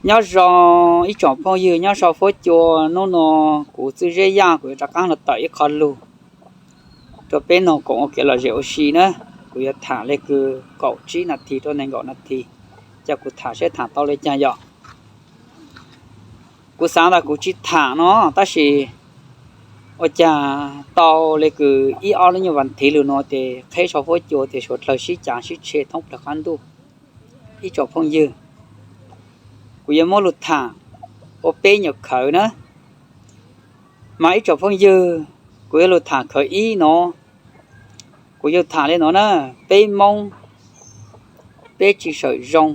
Nyob zoo ib tsoom phooj ywg nyob sau fuab cua, hnub no kuv Txwj Zeb Yaj kuv yuav rov qaab los tawm ib qho lug rua peb noog koom ua kev lom zem ua si na. Kuv yuav thaam le kws kaum tsib nas this rua neeg nkaum nas this, ca kuv thaam saib thaam tau le caag yom. Kuv xaav tas kuv tsi thaam no, tab sis ua caag tau le kws ib ob lub nyuas vas thiv lug no tes qheb sau fuab cua tes suav dlawg sib caav sib tshe thoob plawg qaab ntuj. Ib tsoom phooj ywg, kuv yuav muab lug thaam ua peb nyuas khawv na. Mas ib tsoom phooj ywg, kuv yuav lug thaam khawv ib no, kuv yuav thaam le no na, peb Moob peb tsi sawm zoo.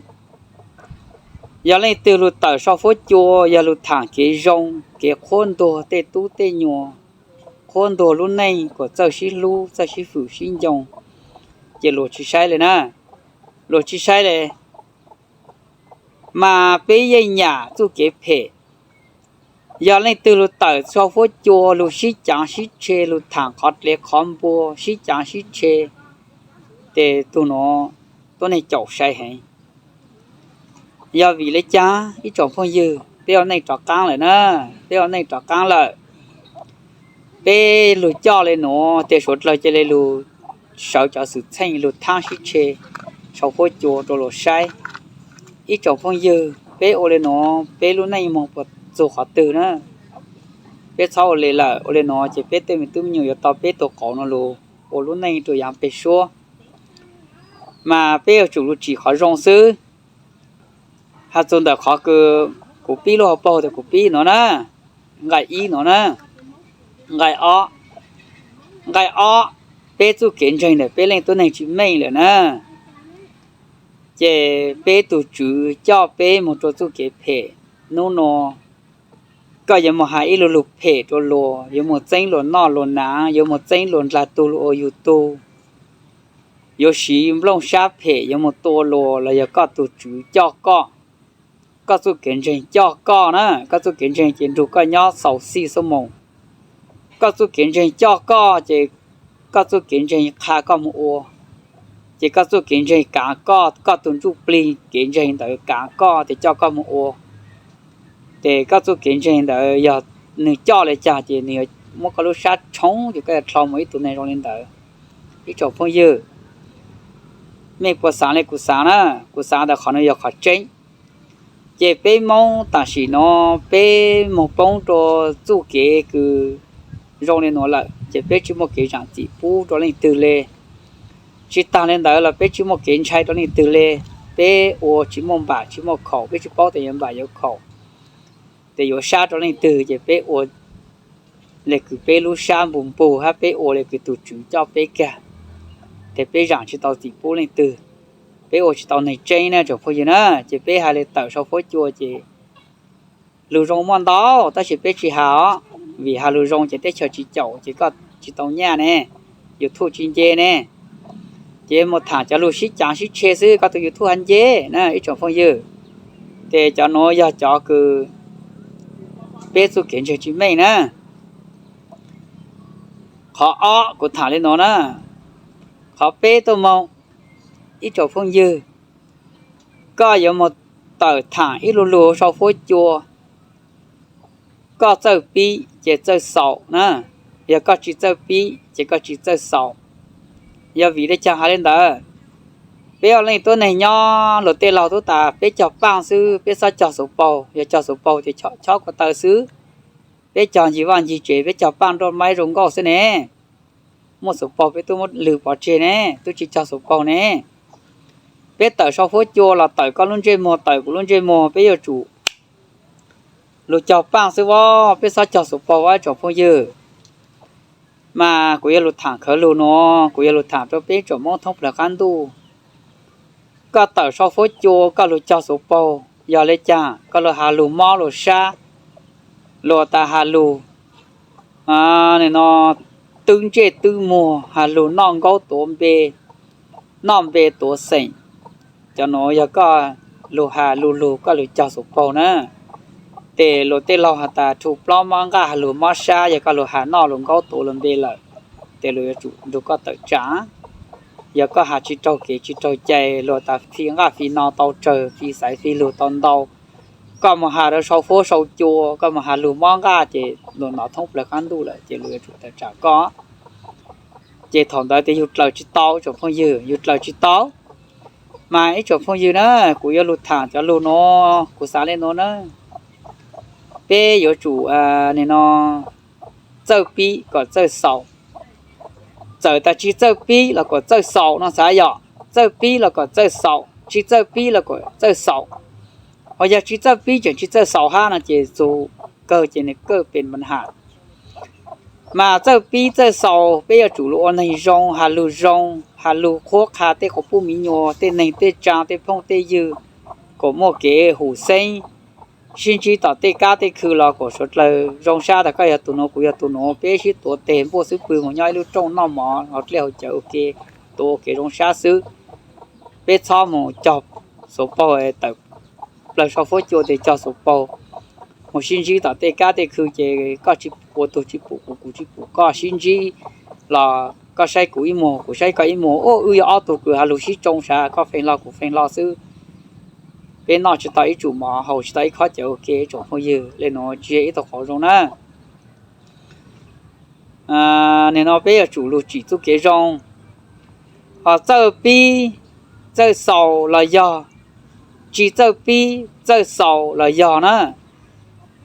Yog leej twg lug tawm sau fuab cua yog lug thaam kev zoo, kev qhuab ntuag tej tub tej nyuas, qhuab ntuag lub neej kuas txawj sib hlub txawj sib fwm sib ncoo, ces luag tsi saib le na, luag tsi saib le. Mas peb yeej nyam txuj kev phem. Yog leej twg lug tawm sau fuab cua lug sib caav sib tshe lug thaam qhov dlev qhov npua sib caav sib tshe, tes tug nuav tuab neeg caum sai heev. Yog vim le caag ib tsoom phooj ywg, peb ua neej rov qaab lawm na, peb ua neej rov qaab lawm. Peb lug coj le nuav tes suav dlawg ca le lug sawv cov xwm txheej lug thaab sib tshe sau fuab cua rua luag saib. Ib tsoom phooj ywg, peb ua le nuav peb lub neej moog puas txug qhov twg na? Peb txhob ua le lawm, ua le nuav ces peb tej me tub me nyuam yuav tau peb tug qauv no lug ua lub neej rua yaav peg suab. Mas peb yuav tsum lug tsim qhov zoo xwb. Has txug ntawm qhov kws kuv pib lub hauv paug tas kuv pib no na, nqai ib no na, nqai ob, nqai ob, peb txuj kev ntseeg ntawm peb leej tuab neeg tsi meej lawm na. Ces peb tug tswv coj peb moog rua txuj kev phem. Nub nua koj yuav moog has ib lu lug phem rua luag, yuav moog txeeb luag noj luag naav, yuav moog txeeb luag ndlag tug lug ua yug tug, yuav siv nplooj sab phem yuav moog tua luag los yog koj tug tswv coj koj. Koj txuj kev ntseeg coj koj na, koj txuj kev ntseeg ces nrug koj nyob xaus xij xuab moos. Koj txuj kev ntseeg coj koj ces koj txuj kev ntseeg qha koj moog ua, ces koj txuj kev ntseeg kaav koj, koj tug ntsuj plig kev ntseeg ntawd kaav koj tes coj koj moog ua. Ces koj txuj kev ntseeg ntawd yog nwg coj le caag ces nwg yuav muab koj lub sab tshoob ces koj yuav dlhau moog ib tug neeg zoo le ntawd. Ib tsoom phooj ywg, mej puas xaav le kuv xaav na? Kuv xaav tas qhov nuav yog qhov tseeb. Ces peb Moob tam sim no peb moog poob rua txuj kev kws zoo le nuav lawm ces peb tsi muaj kev zaam txim pub rua leej twg le. Tsi taag le ntawd los peb tsi muaj kev ntshai rua leej twg le. Peb ua tsi muaj npam tsi muaj khaum, peb tsi paub tas yuav npam yuav khaum, tas yuav sab rua leej twg ces peb ua le kws peb lub sab npug npug hab peb ua le kws tug tswv coj peb kag, tes peb zaam tsi tau txim pub leej twg. Peb ua tsi tau neeg tseeb na tsoom phooj ywg na. Ces peb has le tawm sau fuab cua ces lug zoo muaj ntau tab sis peb tsi has os, vim has lug zoo ces teb chaws tsi caum ces koj tsi tau nyaj ne, YouTube tsi nce ne. Ces moog thaam cov lug sib caav sib tshe xwb koj tug YouTube has nce na ib tsoom phooj ywg. Ces cov nuav yog cov kws peb txuj kev ntseeg tsi meej na. Qhov ob kuv thaam le nuav na. Qhov peb tuaj moog, ib tsoom phooj ywg, koj yuav moog tawm thaam ib lu lug sau fuab cua, koj txawj pib ces txawj xaus na, yog koj tsi txawj pib ces koj tsi txawj xaus. Yog vim le caag has le ntawd? Peb ua leej tuab neeg nyob luag tej laug tub tas peb cog paaj xwb, peb xob cog xuv paug, yog cog xuv paug ces chob kua taw xwb. Peb cog ncig vaj ncig tsev, peb cog paaj nruab maib zoo nkauj xwb ne. Muaj xuv paug peb tub muab lwg pov tseg ne, tub tsi cog xuv paug ne. Peb tawm sau fuab cua los tawm koj lub ntsej muag tawm kuv lub ntsej muag, peb yuav tsum lug cog paaj xwb as, peb xob cog xuv paug as tsoom phooj ywg. Mas kuv yuav lug thaam khawv lug nuav, kuv yuav lug thaam rua peb tsoom Moob thoob plawg qaab ntuj. Koj tawm sau fuab cua koj lug cog xuv paug, yog le caag koj lug has lug mob lug sab, lug tas has lug, no, twb ntsej twb muag, has lug noj nkaub tuav npe, noj npe tuav xeem. Cov nuav yog koj lug has lug lug koj lug cog xuv paug na. Tes luag tej laug has tas rhu plaub mob nqaj has lug mob sab, yog koj lug has noj lug nkaub tuav lug npe lawm, tes luag yuav tsum nrug koj tawm tsaam. Yog koj has tsi raug kev tsi raug cai, luag tas fi nqaj fi no tau tsawg, fi xaiv fi lug tau ntau, Koj mus has rau sau fuab sau cua, koj mus has lug mob nqaj ces luag ntov thoob plaws qab ntuj lawm ces luag yuav tsum tawm tsam koj. Ces thaum ntawd tias yug dlaws tsis tau, tsoom phooj ywg, yug dlaws tsis tau. Mas ib tsoom phooj ywg na, kuv yuav lug tham cov lug nuav, kuv xaav le nuav na, peb yuav tsum, nim no, txawj pib kom txawj xaus. Txawm tas tsis txawj pib los kom txawj xaus no xav yom, txawj pib los kom txawj xaus, tsis txawj pib los kom txawj xaus. Ho yog tsis txawj pib tseem tsis txawj xaus hab no ces txug kawg ces nws kawg pes npa has. Mas txawj pib txawj xaus peb yuav tsum lug ua neeg zoo, has lug zoo, has lug qhuab qha tej quas puj miv nyuas, tej neeg tej tsaa, tej phooj tej ywg, kom muaj kev hum xeeb, sib ntsib tom tej kab tej khw los kom suav dlawg zoo sab tas koj yog tus nuav kuv yog tus nuav, peb sib tuav teg npuaj xub pwg mus nyob ib lub rooj noj mov hauv dlej hauv cawv ua ke, tuav ua kev zoo sab xwb. Peb txhob mus cog xuv paug tawm plawg sau fuab cua tes cog xuv paug mus sib ntsib tom tej kab tej khw ces koj tsis ua tug tsis pum kuv, kuv tsis pum koj, sib ntsib los koj saib kuv ib muag kuv saib koj ib muag, wb yog ob tug kws has lug sib tsoo sav, koj feej hlo kuv feej hlo xwb. Peb noj tsis tau ib tsum mov, haus tsis tau ib khob cawv ua ke, tsoom phooj ywg, le nuav tsis yog ib tug qauv zoo na. Nim no peb yuav tsum lug tsim txuj kev zoo. Ho txawj pib txawj xaus los yog tsis txawj pib txawj xaus los yog na.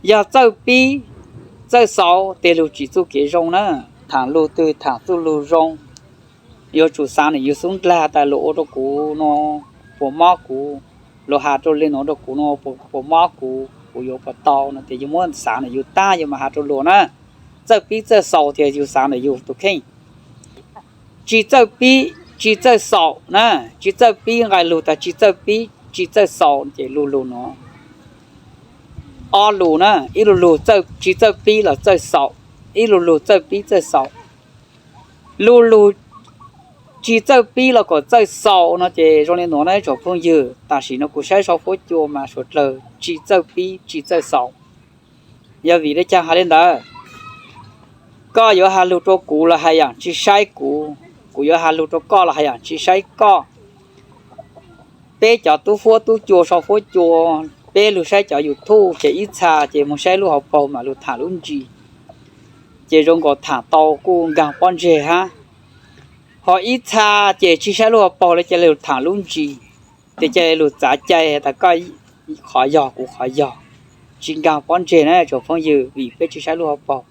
Yog txawj pib txawj xaus tes lug tsim txuj kev zoo na. Thaam lug twg thaam txuj lug zoo, yuav tsum xaav nwm yug xub ndlag tas luag ua rau kuv nuav puas mob kuv, luag has rau le nuav rau kuv nuav puas mob kuv, kuv yuav puas tau no tes yug muab xaav nwm yug taag yug mas has rau luag na. Txawj pib txawj xaus tias yug xaav nwm yug tus kheej. Tsis txawj pib tsis txawj xaus na, tsis txawj pib nqai lug tas tsis txawj pib tsis txawj xaus ces lu lug nuav. Ob lug na, ib lu lug tsis txawj pib los txawj xaus, ib lu lug txawj pib txawj xaus. Lu lug tsis txawj pib los kom txawj xaus no ces zoo li nuav na tsoom phooj ywg, tam sim no kuv saib sau fuab cua mas suav dlawg tsis txawj pib tsis txawj xaus. Yog vim le caag has le ntawd? Koj yuav has lug rau kuv los hais yaam tsis saib kuv, kuv yuav has lug rau koj los hais yaam tsis saib koj. Peb cov tub fuab tub cua sau fuab cua, peb lug saib cov YouTube ces ib txha ces moog saib lub hauv paug mam lug tham lub ntsis, ces zoo nkaus tham tau kuj nkaag pob ntseg hab. Ho ib txha ces tsis saib lub hauv paug le ca le lug tham lub ntsis, ces ca le lug txav cai has tas koj qhov yog kuv qhov yog, tsis nkaag pob ntseg na tsoom phooj ywg vim peb tsis saib lub hauv paug.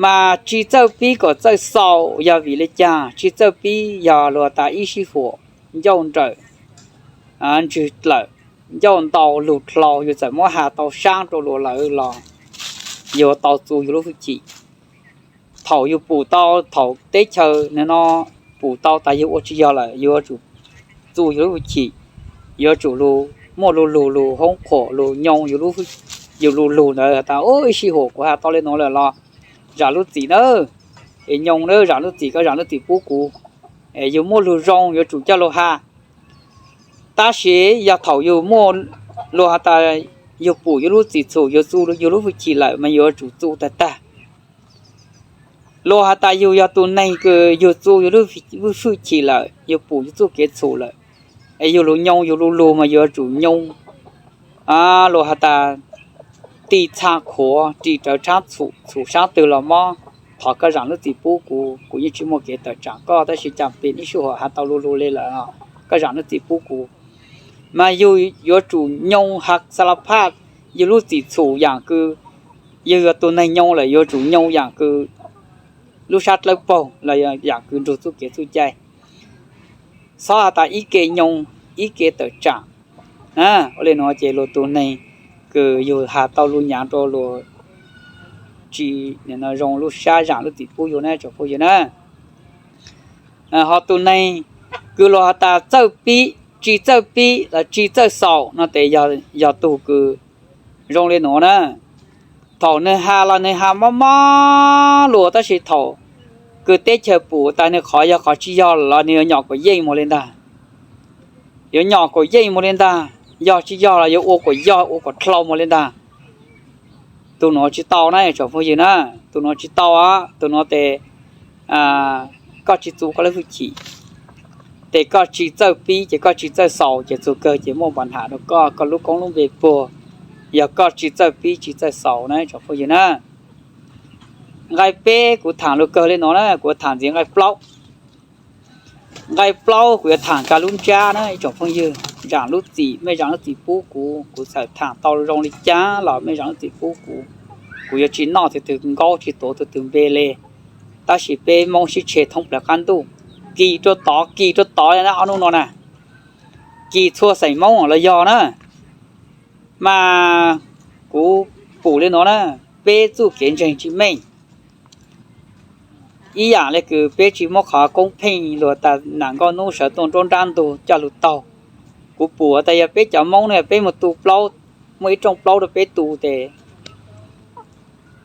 Mas tsis txawj pib kom txawj xaus yog vim le caag? Tsis txawj pib yog luag tas ib sij huam ncauj nrawm ntswg dlawm, ncauj ntau lug dlhau, yug txawm muab has tau saab rau luag lawm los yug tau txu yug lub hwj chim. Thaum yug pum tau thaum teb chaws no pum tau tas yug ua tsis yog lawm, yuav tsum txu yug lub hwj chim, yuav tsum lug muaj lu lug lug hoob qhuam lug nyoo yug lu lug ntawd has tas ib sij huam kuv has tau le nuav lawm los zaam lub txim nawb, es nyoo nawb, zaam lub txim, koj zaam lub txim pub kuv. Es yug muaj lug zoo yuav tsum coj lug has. Tab sis yog thaum yug muaj luag has tas yug pum yug lub txim txhum, yug txu yug lub hwj chim lawm mas yuav tsum txu tag tag. Luag has tas yug yog tus neeg kws yug txu yug lub hwj chim lawm, yug pum yug txuj kev txhum lawm, es yug lug nyoo yug lu lug mas yuav tsum nyoo. Luag has tas ti txha khuav ris rawv tshab txhum, txhum saab twg los mob, thov koj zaam lub txim pub kuv, kuv yeej tsis muaj kev tawm tsaam koj, tab sis caag pes ib sij huam has tau lu lug le lawm, koj zaam lub txim pub kuv. Mas yug yuav tsum nyoo has xalavphaj yug lub txim txhum yaam kws yug yog tus neeg nyoo lawm yuav tsum nyoo yaam kws lub sab dlawb paug los yaam kws nrug txuj kev txuj cai. Xob has tas ib ke nyoo ib ke tawm tsaam. Ua le nuav ces luag tus neeg kws yug has tau lu nyaav rua luag tsis zoo lub sab zaam lub txim pub yug na tsoom phooj ywg na. Ho tus neeg kws luag has tas txawj pib, tsis txawj pib los tsis txawj xaus no tes yog tug kws zoo le nuav na. Thaum nwg has los nwg has mob mob luag, tab sis thaum kws teb chaws pum tas nwg qhov yog qhov tsis yog los nwg yuav nyom kuas yeej moog le ntag. Yuav nyom kuas yeej moog le ntag, yog tsis yog los yuav ua kuas yog ua kuas dlhau moog le ntag. Tus nuav tsis tau na tsoom phooj ywg na, tus nuav tsis tau, tus nuav tes koj tsis txu koj lub hwj chim. Ces koj tsis txawj pib ces koj tsis txawj xaus ces txug kawg ces muaj npa nham rau koj, koj lub koob lub npe puag, yog koj tsis txawj pib tsis txawj xaus na tsoom phooj ywg na. Nqai peb kuv tham lug kawg le nuav na, kuv tham ntxiv nqai plaub. Nqai plaub kuv yuav tham kag lub ntsab na ib tsoom phooj ywg, zaam lub txim, mej zaam lub txim pub kuv, kuv txawm tham tau zoo li caag los mej zaam lub txim pub kuv. Kuv yuav tsis noj tug twg nkaub, tsis tuav tug twg npe le, tab sis peb Moob sib tshe thoob plawg qab ntuj, kis rua tod kis rua tod le na ob nub no na, kis txhua xeem Moob los yog na. Mas kuv pum le nuav na, peb txuj kev ntseeg tsis meej. Ib yaam le kws peb tsis muab qhov koob pheej lug tas nam nkauj nub sawv tuaj nruab nrab ntug coj lug taug. Kuv pum tas yog peb cov Moob no yog peb mus tu plaub, muaj ib rooj plaub rau peb tu tes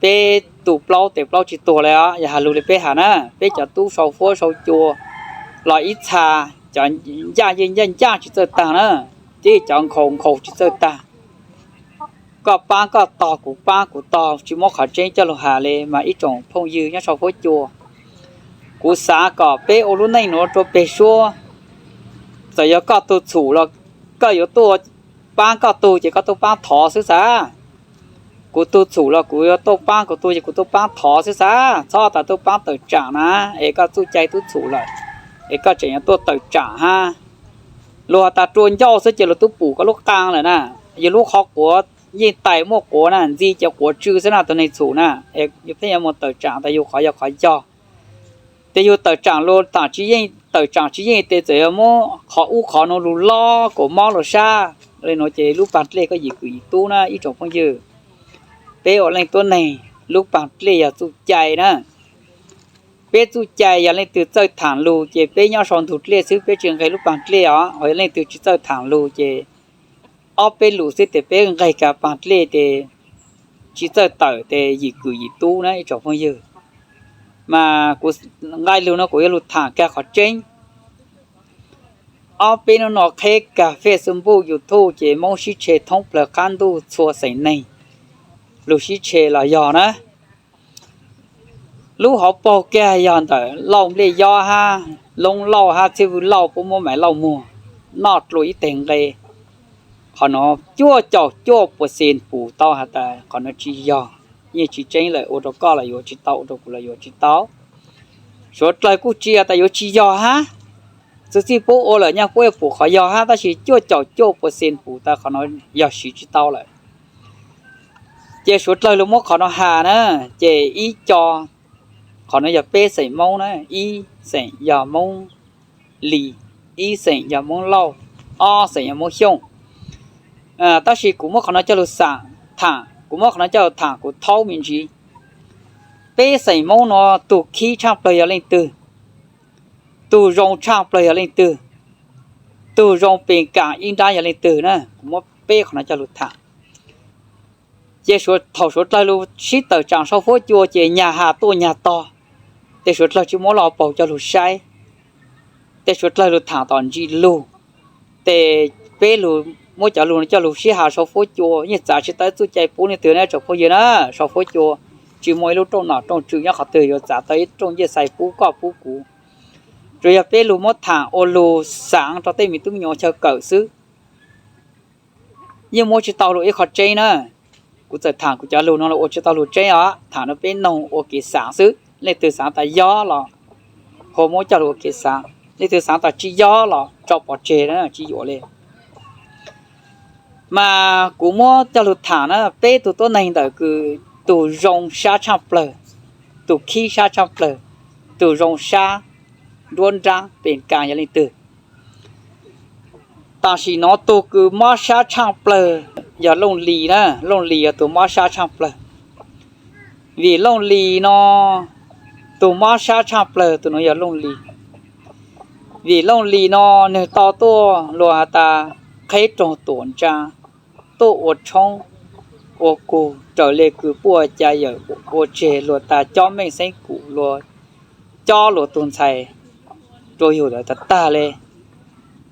peb tu plaub tes plaub tsis tuag le os, yog has lug le peb has na, peb cov tub sau fuab sau cua los ib txha, cov ncaj yeej ncaj ncaj tsis txawj tag na, tib cov nkhaus nkhaus tsis txawj tag. Koj paab koj tog, kuv paab kuv tog, tsis muab qhov tseeb coj lug has le mas ib tsoom phooj ywg nyob sau fuab cua. Kuv xav kom peb ua lub neej nuav rua peg suab, txawm yog koj tug txhum los koj yuav tuaj paab koj tug ces koj tuaj paab thov xwb xav. Kuv tug txhum los kuv yuav tuaj paab kuv tug ces kuv tuaj paab thov xwb xav, txhob tas tuaj paab tawm tsaam na, es koj txuj cai tub txhum lawm, es koj tseem yuav tuaj tawm tsaam hab. Luag has tas rua ncauj xwb ces luag tub pum koj lub qaa lawm na, yog lub qhov quav yeej tais muaj quav na, ntxi ces quav tsw xwb na tug neeg txhum na, es yus pheej yuav mus tawm tsaam tas yus qhov yog qhov yog. Tes yus tawm tsaam lug tas tsis yeej, tawm tsaam tsis yeej tes txawm yog muab qhov ub qhov nuav lug lob kuas mob lug sab le nuav ces lub paag dlej koj yim kwm yim tub na ib tsoom phooj ywg. Peb ua leej tuab neeg lub paag dlej yog txuj cai na. Peb txuj cai yog leej twg txawj thaam lug ces peb nyob sau ntug dlej xwb peb tsis nqeg lub paag dlej os, ho yog leej twg tsis txawj thaam lug ces ob peb lus xwb tes peb nqeg kag paag dlej tes tsis txawj tawm tes yim kwm yim tub na ib tsoom phooj ywg. Mas kuv nqai lug no kuv yuav lug thaam kag qhov tseeb. Ob peb nub no qheb kag Facebook, YouTube ces Moob sib tshe thoob plawg qab ntuj txhua xeem neeg lug sib tshe los yog na. Lub hauv paug kag yog ntawm Lauj Nplej Yob hab Loob Lauj hab Txhiab Vwj Lauj puab muab Maiv Lauj muag noj dlua ib teg nqe. Qhov nuav cuaj caum cuaj puas xees pum tau has tas qhov nuav tsis yog, yeej tsis tseeb lawm, ua rau koj los yuav tsis tau, ua rau kuv los yuav tsis tau. Suav dlawg kuj tsis has tas yuav tsis yog hab, txwv txij puab ua lawm nyaj puab yuav pum qhov yog hab, tab sis cuaj caum cuaj puas xees pum tas qhov nuav yog siv tsis tau lawm. Ces suav dlawg lug muab qhov nuav has na, ces ib co, qhov nuav yog peb xeem Moob na, ib xeem yog Moob Lis, ib xeem yog Moob Lauj, ob xeem yog Moob Xyooj. Tab sis kuv muab qhov nuav coj lug xaam thaam, kuv muab qhov nuav coj lug thaam kuv thaub me ntsis. Peb xeem Moob nuav tug khib tshaaj plawg yog leej twg, tug zoo tshaaj plawg yog leej twg, tug zoo pes kaam ib nrab yog leej twg na, kuv muab peb qhov nuav coj lug thaam. Ces thaum suav dlawg lug sib tawm tsaam sau fuab cua ces nyag has tuaj nyag tog, tes suav dlawg tsis muab lub paug coj lug saib, tes suav dlawg lug thaam tom ntsis lug, tes peb lug muab cov lug coj lug sib has sau fuab cua yeej txav tsis tau txuj cai pub leej twg na tsoom phooj ywg na. Sau fuab cua tsis muaj ib lub rooj nom rooj tswv nyob qhov twg yuav txav tau ib rooj ncej xais pub koj pub kuv. Tsuas yog peb lug muab thaam ua lug xaav rau tej me tub me nyuam chaw kawm xwb. Yeej muab tsis tau lug ib qho tseeb na. Kuv txawm thaam kuv cov lug no los ua tsis tau lug tseeb os, thaam rau peb noog ua kev xaav xwb. Leej twg xaav tas yog los ho muab coj lug ua kev xaav, leej twg xaav tas tsis yog los tso pov tseg na, tsis yuam li. Mas kuv muab coj lug thaam na, peb tug tuab neeg ntawm kws tug zoo sab tshaaj plawg, tug khib sab tshaaj plawg, tug zoo sab nruab nraab pes kaam yog leej twg? Tam sim no tug kws mob sab tshaaj plawg yog Looj Lis na, Looj Lis yog tug mob sab tshaaj plawg. Vim Looj Lis no, tug mob sab tshaaj plawg tug nuav yog Looj Lis. Vim Looj Lis no nwg tau tuaj luag has tas qheb raug tuam ntsaa, tuaj ua tshoob ua kug raws le kws puj ca yawm ua tseg, luag tas cob meej xeeb kum, luag cob luag tug ntxhais rua yug lawm tag tag le.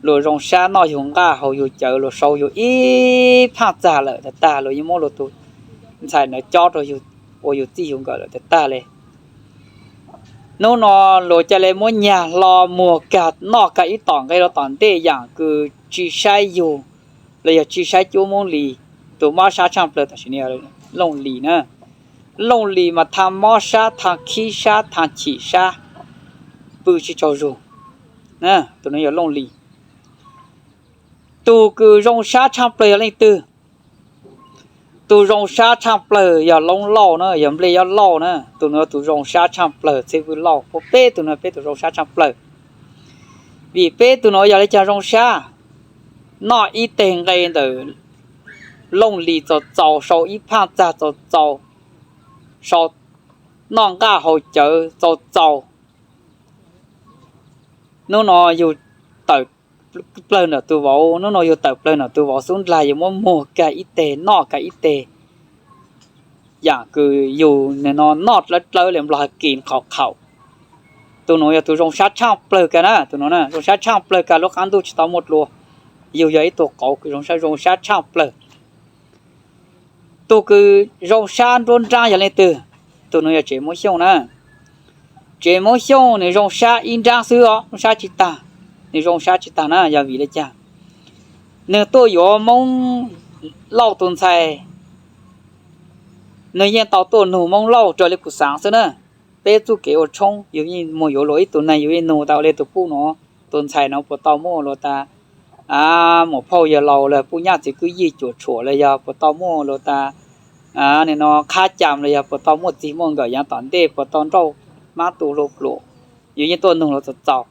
Luag zoo sab noj yug nqaj haus yug cawv, luag sau yug ib phaaj txag lawm tag tag, luag yeej muab luag tug ntxhais ntawd cob rua yug ua yug txij yug nkawm lawm tag tag le. Hnub no luag ca le muab nyag hlo muag kag noj kag ib tom nqe rau tom ntej yaam kws tsi saib yug los yog tsi saib cuab Moob Lis. Tus mob sab tshaaj plawg tam sim no Looj Lis na. Looj Lis mas thaam mob sab, thaam khib sab, thaam chim sab, pw tsi tsaug zug. Tus nuav yog Looj Lis. Tus kws zoo sab tshaaj plawg yog leej twg? Tus zoo sab tshaaj plawg yog Loob Lauj na, yog Nplej Yob Lauj na. Tus nuav yog tus zoo sab tshaaj plawg, Txhiaj Vwj Lauj, peb tug nuav peb tus zoo sab tshaaj plawg. Vim peb tug nuav yog le caag zoo sab? Noj ib teg nqe ntawm Looj Lis txaus txaus, sau ib phaaj txag txaus txaus, sau, noj nqaj haus cawv txaus txaus. Hnub no yug tawm plawg ntawm tus vauv, hnub no yug tawm plawg ntawm tus vauv xub ndlag, yug muab muag kag ib teg noj kag ib teg. Yaam kws yug nwg no noj dlawb dlawb le nplog has kis qhaum qhaum. Tus nuav yog tus zoo sab tshaaj plawg kag na, tus nuav zoo sab tshaaj plawg kag lub qaab ntuj tsi tau muaj dlua. Yug yog ib tug qauv kws zoo sab tshaaj plawg. Tug kws zoo sab nruab nraab yog leej twg? Tug nuav yog Tsev Moob Xyooj na. Tsev Moob Xyooj nwg zoo sab ib nraab xwb os, zoo sab tsi taag. Nwg zoo sab tsi taag na yog vim le caag? Nwg tuaj yuav Moob Lauj tus ntxhais, nwg yeej tau tuaj nug Moob Lauj raws le kuv xaav xwb na. Peb txuj kev ua tshoob yug yeej moog yuav luag ib tug neeg yug yeej nug tas ua le tus puj nuav, tus ntxhais nuav puas tau muaj luag tas muam phauj yawg laus los puj nyaj txiv kwj yij cuam tshuam los yog puas tau muaj luag tas nim no qhab cam los yog puas tau muaj txig muaj nkawm yaav tom ntej, puas tau nrauj hmab tu hlua pluam. Yug yeej tuaj nug luag txaus txaus.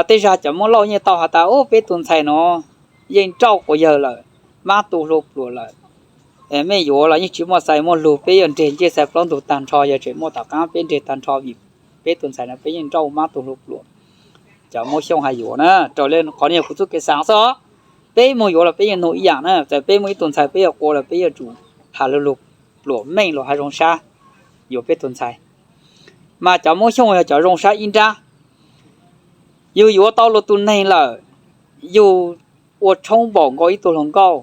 Tej zag cov Moob Lauj yeej tau has tas ub peb tus ntxhais nuav yeej nrauj quas yawg lawm, hmab tu hlua pluam lawm. Mej yuav los yeej tsi muaj xais muaj lug, peb yuav nreg ncej xais plaub ntug taag nrho, yog tseem muaj tom qaab peb nreg taag nrho vim peb tus ntxhais no peb yeej nrauj hmab tu hlua pluam. Cov Moob Xyooj has yuav na, raws le qhov no yog kuv txuj kev xaav xwb os. Peb moog yuav los peb yeej nug ib yaam na, txawm peb muaj ib tug ntxhais peb yuav quas los peb yuav tsum has lug pluam meej los has zoo sab yuav peb tus ntxhais. Mas cov Moob Xyooj yog cov zoo sab ib nrab. Yug yuav tau luag tus neeg lawm, yug ua tshoob npaum nkaus ib tug hluas nkauj,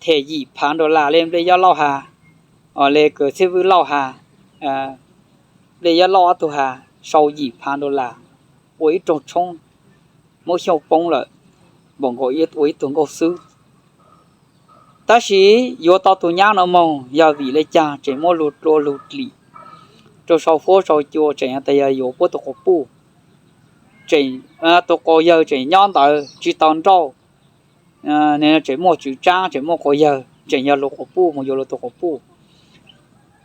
them yim phav dollar le Nplej Yob Lauj has, le Txhiaj Vwj Lauj has, Nplej Yob Lauj ob tug has, sau yim phav dollar ua ib rooj tshoob, Moob Xyooj poob lawm, npaum nkaus ua ib tug nkauj xwb. Tab sis yuav tau tus nyab no moog yog vim le caag? Tseem muab lug dlua lug dlim rau sau fuab sau cua, tseem tas yog yuav puab tus quas puj, tus quas yawg tseem nyob ntawd tsi tau nrauj, tseem muaj tswv tsaab, tseem muaj quas yawg, tseem yog luag quas puj moog yuav luag tus quas puj.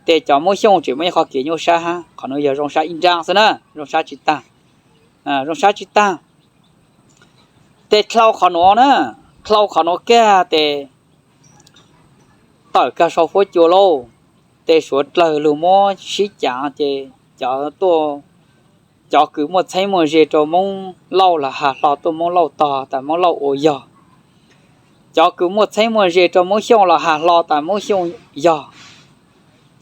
Ces cov Moob Xyooj tseem muaj ib qhov kev nyuaj sab hab, qhov no yog zoo sab ib nrab xwb na, zoo sab tsi taag, zoo sab tsi taag. Ces dlhau qhov nuav na, dlhau qhov nuav kag tes tawm kag sau fuab cua lauj. Ces suav dlawg lug muab sib caav ces cov tuaj, cov kws muaj txheeb muaj ze rau Moob Lauj los has hlo tuaj Moob Lauj tog tas Moob Lauj ua yog. Cov kws muaj txheeb muaj ze rau Moob Xyooj los has hlo tas Moob Xyooj yog.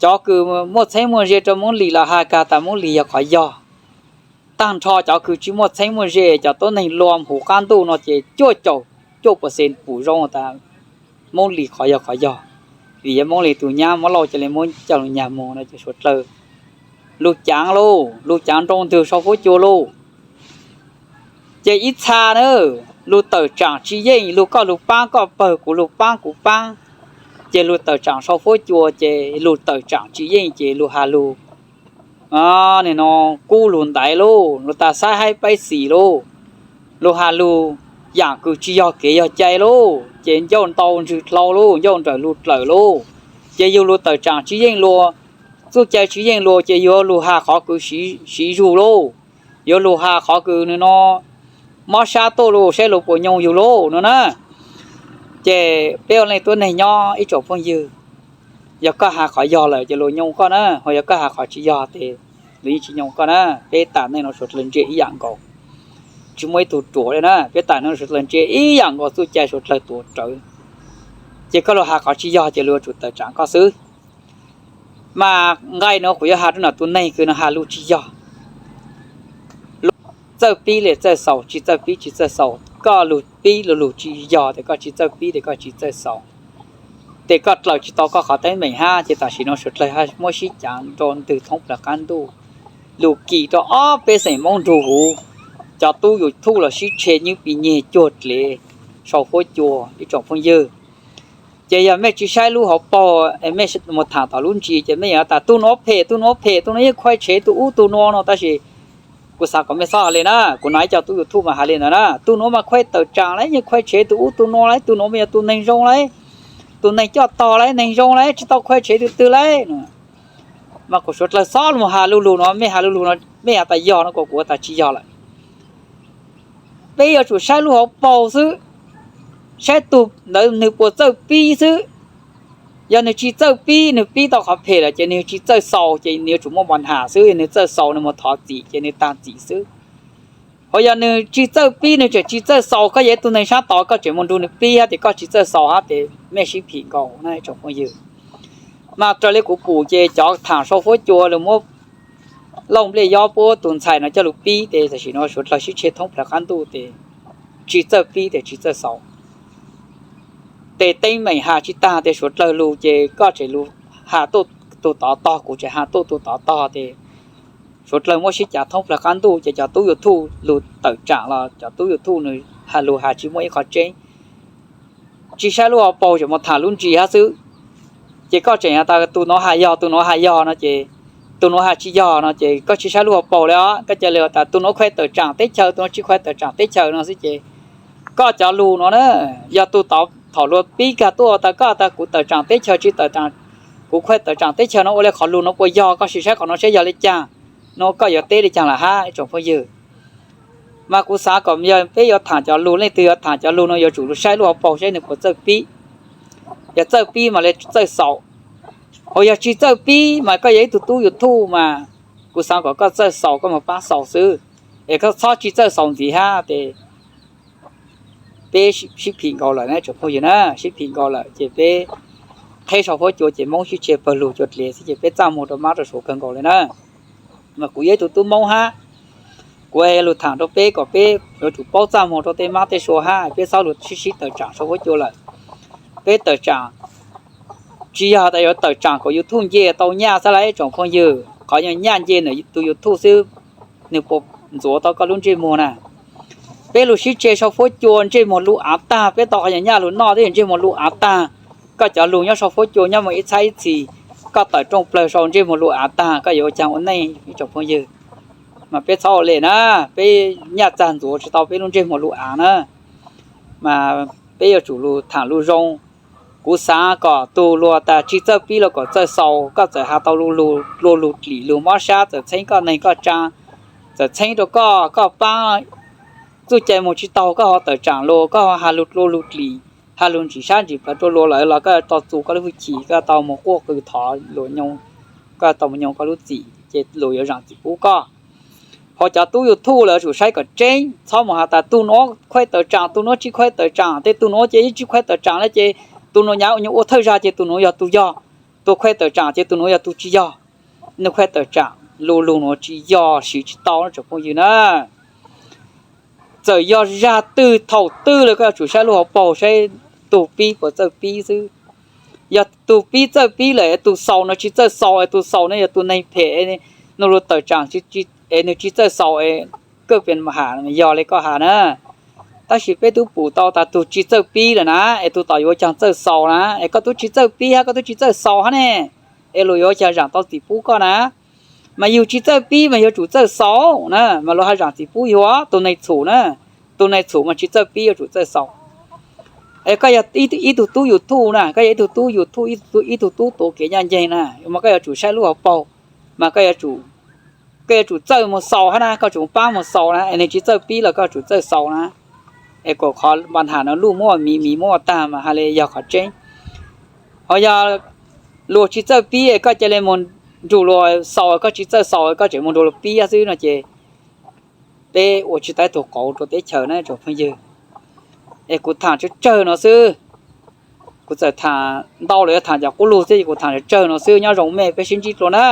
Cov kws muaj txheeb muaj ze rau Moob Lis los has kag tas Moob Lis yog qhov yog. Taag nrho cov kws tsi muaj txheeb muaj ze, cov tuab neeg luam huv qaab ntuj no ces cuaj caum cuaj percent pum zoo tas Moob Lis qhov yog qhov yog. Vim yog Moob Lis tus nyab Moob Lauj ca le muab coj lug nyag moog no ces suav dlawg lug caav lauj, lug caav nroo ntwg sau fuab cua lauj. Ces ib txha na, lug tawm tsaam tsi yeej, lug koj lug paab koj pawg, kuv lug paab kuv paab, ces lug tawm tsaam sau fuab cua ces lug tawm tsaam tsi yeej ces lug has lug, nim no kub lug ntaiv lauj, lug tas xaib haib paib xis lauj, lug has lug yaam kws tsi yog kev yog cai lauj, ces ncauj ntau ntswg dlhau lauj, ncauj nrawm lug dlawm lauj. Ces yug lug tawm tsaam tsi yeej lug, txuj cai tsi yeej lug ces yuav lug has qhov kws siv zug lauj, yuav lug has qhov kws nim no mob sab tuaj lauj, saib lug puas nyoo yug lauj no na. Ces peb ua leej tuab neeg nyob ib tsoom phooj ywg, yog koj has qhov yog lawm ces luag nyoo koj na, ho yog koj has qhov tsi yog ces luag yeej tsi nyoo koj na. Peb tam neej no suav dlawg ntse ib yaam nkaus, tsi muaj ib tug ruam le na, peb tam neej no suav dlawg ntse ib yaam nkaus, txuj cai suav dlawg tuav rawv. Ces koj lug has qhov tsi yog ces luag yuav tsum tawm tsaam koj xwb. Mas nqai no kuv yuav has rau nom tus neeg kws nws has lug tsi yog, txawj pib le txawj xaus, tsi txawj pib tsi txawj xaus. Koj lug pib lug lug tsi yog tes koj tsi txawj pib tes koj tsi txawj xaus, tes koj dlaws tsi tau koj qhov teeb meem hab. Ces tam sim no suav dlawg muab sib caav nroo ntwg thoob plawg qaab ntuj. lus kis rau ob peb xeem Hmoob nrug huv, cov tub YouTube los sib tshe nyib pis nyeg cuag dlev sau fuab cua ib tsoom phooj ywg. Ces yog mej tsis saib lub hauv paug, mej mus tham tom lub ntsis ces mej yuav tas tug nuav phem, tug nuav phem, tug nuav yeej khuaib tshev tug ub tug nuav no, tab sis kuv xav kom mej txhob has le na, kuv no ib co tub YouTube mas has le ntawd na, tug nuav mas khuaib tawm tsaam lawm, yeej khuaib tshev tug ub tug nuav lawm, tug nuav mas yog tug neeg zoo lawm, tug neeg coj tog lawm, neeg zoo lawm, tsis tau khuaib tshev tug twg lawm. Mas kuv suav dlawg xob lug has lu lug no, mej has lu lug no, mej has tas yog no kuv ua tas tsis yog lawm. Peb yuav tsum saib lub hauv paug xwb, saib tug ntawd nwg puas txawj pib xwb. Yog nwg tsis txawj pib, nwg pib tau qhov phem lawm ces nwg tsis txawj xaus ces nwg yuav tsum muaj npa nham xwb, yog nwg txawj xaus nwg mus thov txim ces nwg taag txim xwb. Ho yog nwg tsis txawj pib, nwg tseem tsis txawj xaus, koj yog ib tug neeg sab tod koj tseem mus nrug nwg pib hab tes koj tsis txawj xaus hab tes mej sib phim nkaus na tsoom phooj ywg. Mas raws le kuv pum ces cov thaam sau fuab cua lug muab lauj nplej yob puab tug ntxhais no coj lug pib tes tam sim no suav dlawg sib tshe thoob plawg qab ntuj tes tsis txawj pib tes tsis txawj xaus. Tes teeb meem has tsis taag tes suav dlawg lug ces koj tseem lug has tuaj tug tod tog, kuv tseem has tuaj tug tod tog tes suav dlawg muab sib cav thoob plawg qab ntuj ces cov tub YouTube lug tawm tsaam los cov tub YouTube nwg has lug has tsis muaj ib qhov tseeb. Tsis saib lub hauv paug tseem mus tham lub ntsis hab xwb. Ces koj tseem has tas tug nuav has yog, tug nuav has yog no ces, tug nuav has tsis yog no ces koj tsis saib lub hauv paug le os, koj ca le tas tug nuav khuaib tawm tsaam teb chaws, tug nuav tsis khuaib tawm tsaam teb chaws no xwb ces koj cov lug no na, yog tug tod thaum luag pib kag tuaj tas koj tas kuv tawm tsaam teb chaws tsis tawm tsaam, kuv khuaib tawm tsaam teb chaws no ua le qhov lug no puas yog, koj sim saib qhov no saib yog le caag no koj yuav teb le caag lawm hab ib tsoom phooj ywg. Mas kuv xav kom yog peb yuav tham cov lug, leej twg yuav tham cov lug no yuav tsum lug saib lub hauv paug saib nwg puas txawj pib. Yog txawj pib mas le txawj xaus. Ho yog tsis txawj pib mas koj yog ib tug tub YouTube mas kuv xav kom koj txawj xaus koj mus paab xaus xwb, es koj txhob tsis txawj xaus ntxiv hab tes peb sib phim nkaus lawm na tsoom phooj ywg na, sib phim nkaus lawm ces peb qheb sau fuab cua ces Moob sib tshe pawg lug cua dlev xwb ces peb txaj muag rau mab rau suav kawg nkaus le na. Mas kuv yog ib tug tub Moob hab, kuv lug tham rau peb kom peb yuav tsum paub txaj muag rau tej mab tej sua hab, peb txhob lug sib sib tawm tsaam sau fuab cua lawm. Peb tawm tsaam tsis yog tas yuav tawm tsaam kom YouTube nce tau nyaj xwb lauj tsoom phooj ywg, qhov nyuag nyaj nce ntawm tus YouTube xwb, nwg puas ntxuav tau koj lub ntsej muag na? Peb lug sib tshe sau fuab cua ntsej muag lug av tag, peb tau qhov nyuag nyaj lug noj twb yog ntsej muag lug av tag. Koj cov lug nyob sau fuab cua nyob mus ib txhab ib txhis, koj tawm rooj plawg sau ntsej muag lug av tag koj yuav ua caag ua neej ib tsoom phooj ywg? Mas peb txhob ua le na, peb nyaj txag ntxuav tsis tau peb lub ntsej muag lug av na. Mas peb yuav tsum lug tham lug zoo. Kuv xav kom tug luag tas tsis txawj pib los kom txawj xaus, koj txawm has tau lu lug dlim lug mob sab, txawm txheeb koj neeg koj tsaa, txawm txheeb rau koj, koj paab txuj cai moog tsis taug, koj ho tawm tsaam lug, koj ho has lug dlim, has lug ntsim sab ntsim plawv rau luag lawm los koj tau txu koj lub hwj chim, koj tau moog quaj qw thov luag nyob, koj tau moog nyob koj lub txim ces luag yuav zaam txim pub koj. Ho cov tub YouTube los yuav tsum saib kom tseeb, txhob mus has tas tug nuav khuaib tawm tsaam, tug nuav tsis khuaib tawm tsaam, tej tug nuav ces yeej tsis khuaib tawm tsaam le ces tug nuav nyav ua nyuag ua thawj zag ces tug nuav yog tug yog, tug khuaib tawm tsaam ces tug nuav yog tug tsis yog. Nwg khuaib tawm tsaam lu lug nuav tsis yog, siv tsis tau tsoom phooj ywg na. Txawm yog zag twg thaum twg los koj yuav tsum saib lub hauv paug saib tug pib puas txawj pib xwb. Yog tug pib txawj pib lawm es tug xaus no tsis txawj xaus es tug xaus no yog tug neeg phem, nws lug tawm tsaam es nws tsis txawj xaus es kawg pes has yog le koj has na. Tab sis peb tub pum tau tas tug tsis txawj pib lawm na es tug tom yuav ua caag txawj xaus na, es koj tub tsis txawj pib hab koj tub tsis txawj xaus hab ne, es luag yuav ua caag zaam tau txim pub koj na. Mas yug tsis txawj pib mas yuav tsum txawj xaus na, mas luag hab zaam txim pub yug tug neeg txhum na. Tug neeg txhum mas tsis txawj pib yuav tsum txawj xaus. Es koj yog ib tug tub YouTube na, koj yog ib tug tub YouTube, ib tug tub tuav kev ncaj nceeg na, mas koj yuav tsum saib lub hauv paug, mas koj yuav tsum txawj moog xaus hab na, koj tsum paab moog xaus na, es nws tsis txawj pib los koj tsum txawj xaus na. Es kom qhov npa nham no luj muab miv miv muab tag mas has le yog qhov tseeb. Ho yog luag tsis txawj pib es koj ca le moog nrug luag xaus, koj tsis txawj xaus koj tseem moog nrug luag pib xwb no ces peb ua tsis tau ib tug qauv rua teb chaws na tsoom phooj ywg. Es kuv tham tsawg tsawg no xwb, kuv txawm tham ntau los yuav tham cov qub lug thiab, kuv tham tsawg tsawg no xwb, nyob zoo mej, peb sib ntsib dlua na.